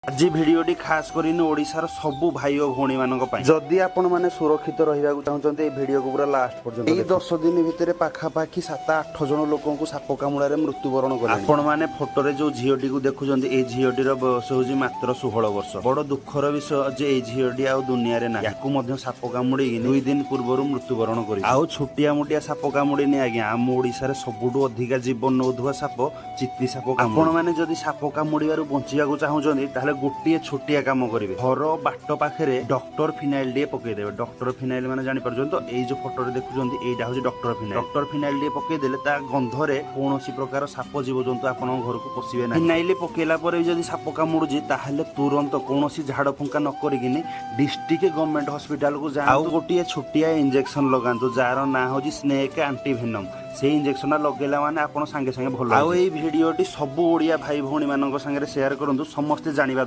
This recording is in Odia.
ଆଜି ଭିଡିଓଟି ଖାସ କରିନି ଓଡ଼ିଶାର ସବୁ ଭାଇ ଓ ଭଉଣୀ ମାନଙ୍କ ପାଇଁ। ଯଦି ଆପଣ ମାନେ ସୁରକ୍ଷିତ ରହିବାକୁ ଚାହୁଁଛନ୍ତି, ଏଇ ଭିଡିଓକୁ ପୁରା ଲାଷ୍ଟ ପର୍ଯ୍ୟନ୍ତ। ଏଇ 10 ଦିନ ଭିତରେ ପାଖାପାଖି 7-8 ଜଣ ଲୋକଙ୍କୁ ସାପ କାମୁଡ଼ାରେ ମୃତ୍ୟୁବରଣ କଲେ। ଆପଣ ମାନେ ଫଟୋରେ ଯୋଉ ଝିଅଟିକୁ ଦେଖୁଛନ୍ତି, ଏଇ ଝିଅଟିର ବୟସ ହଉଛି ମାତ୍ର 16 ବର୍ଷ। ବଡ ଦୁଃଖର ବିଷୟ ଯେ ଏଇ ଝିଅଟି ଆଉ ଦୁନିଆରେ ନାହିଁ। ୟାକୁ ମଧ୍ୟ ସାପ କାମୁଡ଼ିକି 2 ଦିନ ପୂର୍ବରୁ ମୃତ୍ୟୁବରଣ କରି। ଆଉ ଛୋଟିଆ ମୋଟିଆ ସାପ କାମୁଡ଼ିନି ଆଜ୍ଞା, ଆମ ଓଡ଼ିଶାରେ ସବୁଠୁ ଅଧିକା ଜୀବନ ନେଉଥିବା ସାପ ଚିତି ସାପ। ଆପଣ ମାନେ ଯଦି ସାପ କାମୁଡ଼ିବାରୁ ବଞ୍ଚିବାକୁ ଚାହୁଁଛନ୍ତି, ତାହେଲେ ଗୋଟିଏ ଛୋଟିଆ କାମ କରିବେ। ଘର ବାଟ ପାଖରେ ଡକ୍ଟର ଫିନାଇଲ ଟିକେ ପକେଇଦେବେ। ଡକ୍ଟର ଫିନାଇଲ ମାନେ ଜାଣିପାରୁଛନ୍ତି ତ? ଏଇ ଯୋଉ ଫଟୋରେ ଦେଖୁଛନ୍ତି, ଏଇଟା ହଉଛି ଡକ୍ଟର ଫିନାଇଲ। ଡକ୍ଟର ଫିନାଇଲ ଟିକେ ପକେଇଦେଲେ ତା ଗନ୍ଧରେ କୌଣସି ପ୍ରକାର ସାପ, ଜୀବଜନ୍ତୁ ଆପଣଙ୍କ ଘରକୁ ପଶିବେ ନାହିଁ। ଫିନାଇଲ ପକେଇଲା ପରେ ବି ଯଦି ସାପ କାମୁଡୁଛି, ତାହେଲେ ତୁରନ୍ତ କୌଣସି ଝାଡ଼ ଫୁଙ୍କା ନ କରିକିନି ଡିଷ୍ଟ୍ରିକ୍ଟ ଗଭର୍ଣ୍ଣମେଣ୍ଟ ହସ୍ପିଟାଲକୁ ଯାଆନ୍ତୁ ଆଉ ଗୋଟିଏ ଛୋଟିଆ ଇଞ୍ଜେକ୍ସନ ଲଗାନ୍ତୁ, ଯାହାର ନାଁ ହଉଛି ସ୍ନେକ୍ ଆଣ୍ଟିଭେନମ୍। ସେଇ ଇଞ୍ଜେକ୍ସନଟା ଲଗେଇଲା ମାନେ ଆପଣ ସାଙ୍ଗେ ସାଙ୍ଗେ ଭଲ। ଆଉ ଏଇ ଭିଡିଓଟି ସବୁ ଓଡ଼ିଆ ଭାଇ ଭଉଣୀ ମାନଙ୍କ ସାଙ୍ଗରେ ସେୟାର କରନ୍ତୁ, ସମସ୍ତେ ଜାଣିବା ଦରକାର।